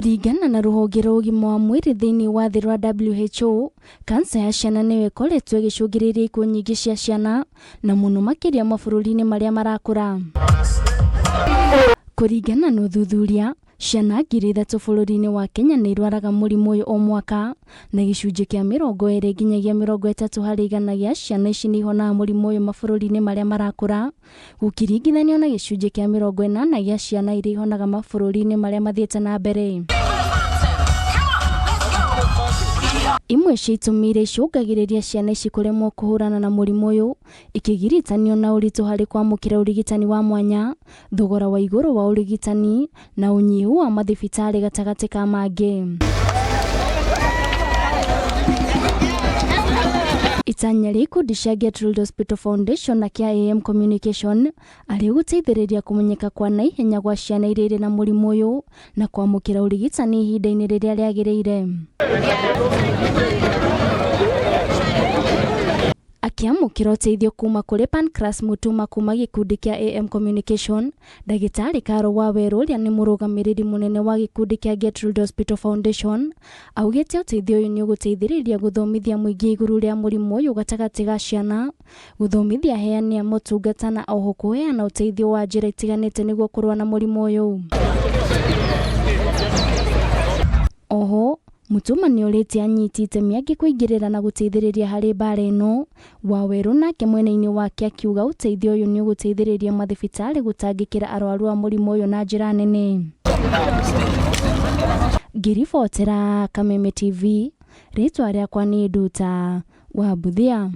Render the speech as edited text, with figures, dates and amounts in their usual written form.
Kũringana na rũhonge rwa ũgima wa mwĩrĩ thĩinĩ wa thĩ rwa WHO, kansa ya ciana nĩyo ĩkoretwo ĩgĩcũngĩrĩria ikuũ nyingĩ cia ciana na mũno makĩria mabũrũri-inĩ marĩa marakũra. Kũringana na ũthuthuria, ciana 3,000 bũrũri-inĩ wa Kenya nĩ irwaraga mũrimũ ũyũ o mwaka, na gĩcunjĩ kĩa 20 nginyagia 30% gĩa ciana ici nĩ ihonaga mũrimũ ũyũ mabũrũri-inĩ marĩa marakũra, gũkĩringithanio na gĩcunjĩ kĩa 80 gĩa ciana iria ihonaga mabũrũri-inĩ marĩa mathiĩte na mbere. Imwe cia itũmi iria icũngagĩrĩria ciana ici kũremwo kũhũrana na mũrimũ ũyũ ikĩgiritanio na ũritũ harĩ kwamũkĩra ũrigitani wa mwanya, thogora wa igũrũ wa ũrigitani na ũnyihu wa mathibitarĩ gatagatĩ ka mangĩ. Itanya rĩa ikundi cia Gertrude Hospital Foundation na kĩa AM Communication arĩ gũteithĩrĩria kũmenyeka kwa naihenya gwa ciana iria irĩ na mũrimũ ũyũ na kwamũkĩra ũrigitani ihinda-inĩ rĩrĩa rĩagĩrĩire. Akĩamũkĩra ũteithio kuma kũrĩ Pancras Mutuma kuma gĩkundi kĩa AM Communication, Ndagĩtarĩ Carol Wawerũ ũrĩa nĩ mũrũgamĩrĩri mũnene wa gĩkundi kĩa Gertrude Hospital Foundation, augĩte ũteithio ũyũ nĩ ũgũteithĩrĩria gũthomithia mũingĩ igũrũ rĩa mũrimũ ũyũ gatagatĩ ga ciana, gũthomithia aheani a motungata na oho kũheana ũteithio wa njĩra itiganĩte nĩguo kũrũa na mũrimũ ũyũ. Oho, Mutuma nĩorĩtie anyiti itemi angĩ kũingĩrĩra na gũteithĩrĩria harĩ mbara ĩno. Wawerũ nake mwena-inĩ wake akiuga ũteithio ũyũ nĩũgũteithĩrĩria mathibitarĩ gũtangĩkĩra arwaru a mũrimũ ũyũ na njĩra nene. Ngĩribotera Kameme TV, rĩtwa rĩakwa nĩ Nduta wa Mbuthia.